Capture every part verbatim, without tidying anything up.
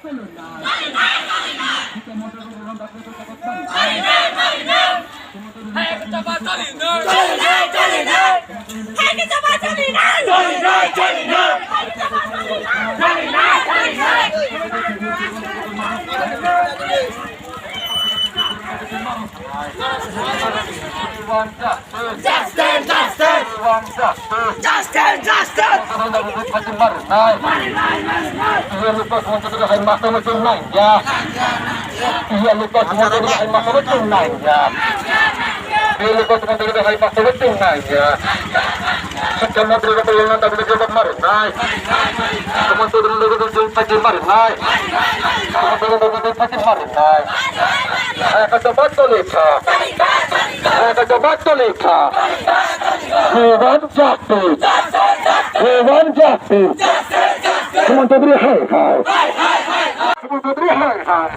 Justice, justice! Justice, justice! Hai, kata batal ikha. Hai, kata batal ikha. We want justice. We want justice. Sumon Chaudhary hai hai. Sumon Chaudhary hai hai.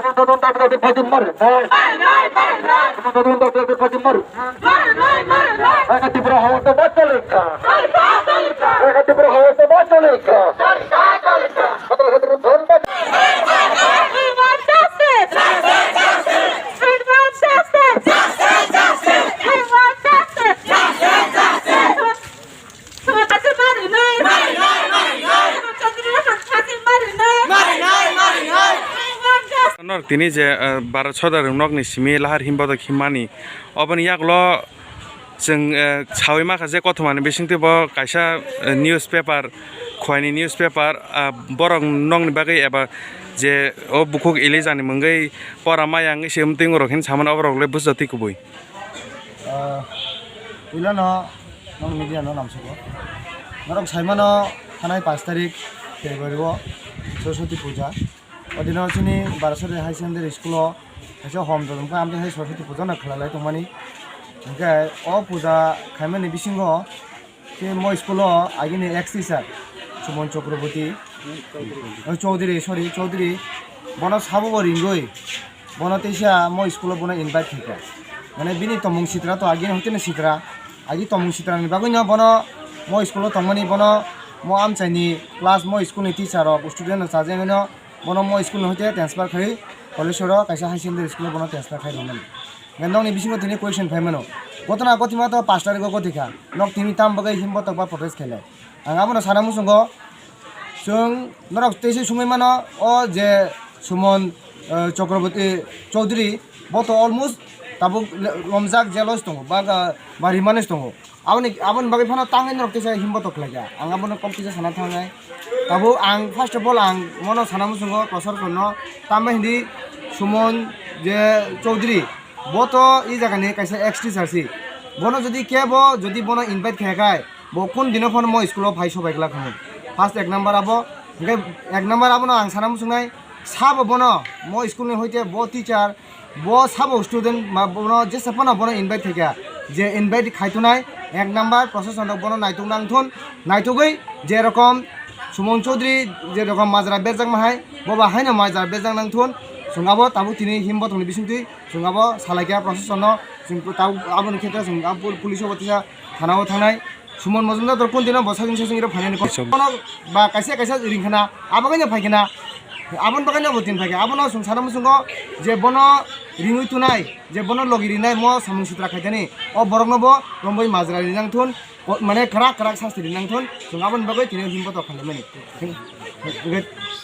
Sumon Chaudhary hai hai. Sumon Chaudhary hai hai. Sumon Chaudhary hai hai. Hai, Tripura House-o batal ikha. Hai, Tripura House-o batal ikha. Batal ikha, Tripura House-o batal ikha. We want justice! We want justice! We want justice! Norok tini je, eh, Bharat Sorkar nokni simi lahar himbotok himmani, oboni yagulo chwng, eh, sawi mankha je kothomani bisingtwi bo kaisa, eh, newspaper, Khowai ni newspaper, ah, borok nokni bagwi eba je o bukhuk Elijah ni mungwi pora maya wngwi se mwtwi rok hin samani oborok le bujatwi kubui. Ah, puilano nong media no namsugo. Norok saimano thanai pash tarik February o Saraswati puja. O dino chini Bharat Sorkari Higher Secondary School o kaisa hom jodong khe amtwi hai Saraswati puja no khlai lai tongmani. Hinkhe o puja khaimani bisingo khe mo school o agini ex teacher Suman Chakraborty, o Chaudhary, sorry, Chaudhary, bono sabo bo ringwi, bono teisa mo school o bono invite khaikha. Mane bini tomung sitra to agini hoiteno sitra, agi tomung sitra ni bagwi no bono mo school o tongmani, bono mo amchaini class, mo school ni teacher rok, student rok chajaknai no bono mo school ni hoite transfer khai Koleswaro kaisa higher secondary school o bono transfer khai rwmani. Nokni bisingo tini question phaimano, gotona gothima to pash tarik o gothikha, nok tini tam bagwi himbotok ba protest khailai? Ang abono sana muchungo, chwng norok teisa swngwi mano, o je Suman, eh, Chakraborty Chaudhary, bo to almost tabuk le-, lomjak, jail o se tongo, ba, ba remand o se tongo. Aboni, aboni bagwi phano tangwi norok teisa himbotok khlaikha. Ang abono kok kisa sana thangnai. Tabuk ang first of all ang mono sana muchungo proshason no, tamo hindi Suman je Chaudhary, bo to e jaga ni kaisa ex teacher si. Bono jodi kebo jodi bono invite khayakhai, bo kun dino phano mo school o phai sobai glak hinwi. First ek number abo, hingke ek number abono ang sana muchungnai, sabo bono mo school ni hoite bo teacher, bo sabo student ma bono jesa phano bono invite khaikha, je invite khaitonai ek number proshason rok bono naitok nangthun, naitogwi je rokom Suman Chaudhary je rokom majra berjak mahai, bo ba haino majra berjak nangthun, chwng abo tabuk tini himbotok ni bisingtwi chwng abo salaikha proshason no, chwng tabuk aboni khetre chwng abo pul-, police o bo teisa thana o thangnai. Suman Mojumdar to kun dino bo sajwng sajwng iro phainani kok. Bono ba kaisa kaisa ringkhana, abo kaino phaikhana, aboni bagwi no bo tin phaikha. Abono chwng sana muchungo je bono ringwi tunai, je bono logi rinai, mo samung sitra khaitani, o borokno bo romwi majra rinang thun, o, mane kwrak kwrak sasti rinang thun, chwng aboni bagwi tini himbotok khlaimani.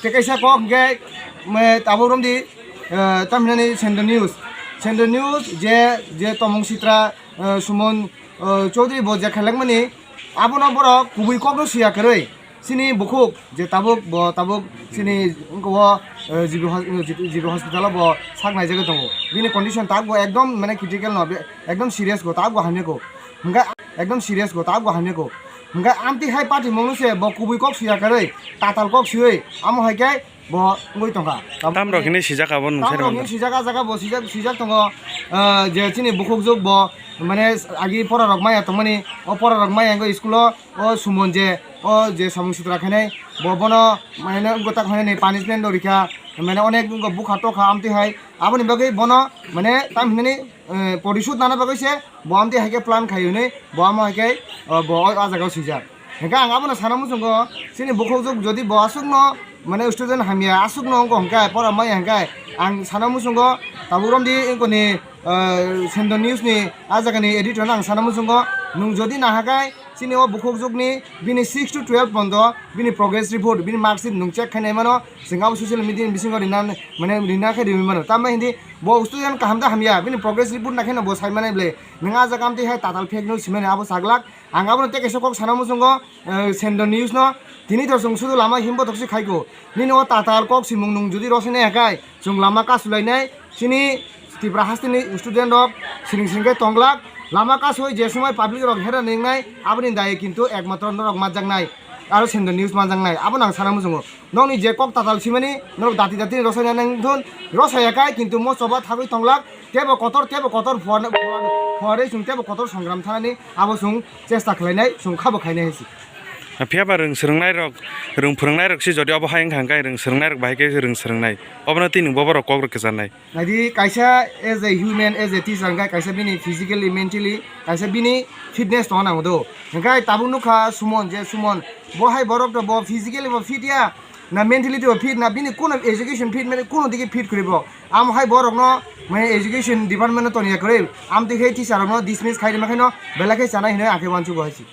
Tei kaisa kok hwnkhe, me, tabuk romdi, eh, tamhinani Sendro News. Sendro News je, je tomung sitra, eh, Suman, eh, Chaudhary bo je khailakmani, abono borok kubui kokno swiya kwrwi. Chini bukhuk je tabuk bo tabuk chini wngkha o, eh, G B hos-, G B hospital o bo sak naijagwi tongo. Bini condition tabuk bo ekdom mane critical no, be-, ekdom serious go, tabuk bo hamya go. Hwnkhe ekdom serious go, tabuk bo hamya go. Hwnkhe amtwi hai patimungno se bo kubui kok swiya kwrwi, tatal kok swiwi, amo hai khe bo wngwi tongkha. Tam rok hwnwi sijak abo nung sai rok. Tam rok hwnwi sijak, ah, jaga bo sijak, sijak tongo, ah, je chini bukhukjwk bo, mane, agi pora rok maya tongmani, o pora rok maya wngwi school o, o Suman je, o je samung sitra khainai, bo bono, mane, wngkha tak khainani punishment rw rikha, mane, onek wngkha bukha tokha amtwi hai, aboni bagwi bono, mane, tam hinani, eh, porishod nana bagwi se bo amtwi hai khe plan khai hwnwi bo amo hai khe, o, bo o, ah, jaga o swijak. Hingkhe ang abono sana muchungo, chini bukhukjwk jodi bo aswkno mane student hamya aswkno wngkha hwnkhe, pora maya hwnkhe ang sana muchungo tabuk romdi wngkoni, ah, Sendo News ni ah jagani editor no ang sana muchungo, nwng jodi nahakhai chini o bukhukjwkni bini six to twelve pondo bini progress report, bini mark sheet nwng check khainai mano, chwng abo social media ni bisingo rina, mane rina khe riwi mano. Tambai hindi bo student kaham da hamya, bini progress report nakheno bo sai manai ble. Nwng ah jaga amtwi hai tatal fake news simani abo saglak. Ang abono tei kaisa kok sana muchungo, eh, Sendo News no. Tini to chwng sudu lama himbo toksi khaiko. Nini o tatal kok simung nwng jodi rosini hakai, chwng lama kasulainai. Chini Tripura hasteni student rok siring siring khe tonglak. Lama kasui je somoi public rok hera ningnai, aboni daye kintu ekmatro norok manjaknai. Aro Sendo News manjaknai. Abono ang sana muchungo. Nokni je kok tatal simani, norok dati dati ni rosai nang thun, rosai ya kai, kintu mo choba thagwi tonglak, tebo kotor, tebo kotor, fuar, fuar, fuarwi chwng tebo kotor songram thanani, abo chwng chesta khlainai, chwng khabo khainai hinsi. Phiya ba rwng swrwngnai rok, rwng phwrwngnai rok si jodi obo hai wngkha, hwnkhe rwng swrwngnai rok bahai khe rwng swrwngnai, obono tini bobo rok kok rw kwcharnai. Naidi kaisa as a human, as a teacher hwnkhe kaisa bini physically, mentally, kaisa bini fitness tongna nango do. Hwnkhe tabuk nukha Sumon, je Sumon, bo hai borok to bo physically bo fit ya, na mentally to fit na, bini kuno education fit mane kuno digi fit kwrwi bo. Amo hai borokno mane education department no toniya kwrwi. Amtwi khe teacher rokno dismiss khai rima khaino belai khe chanai hinwi akhe uansugo hai si.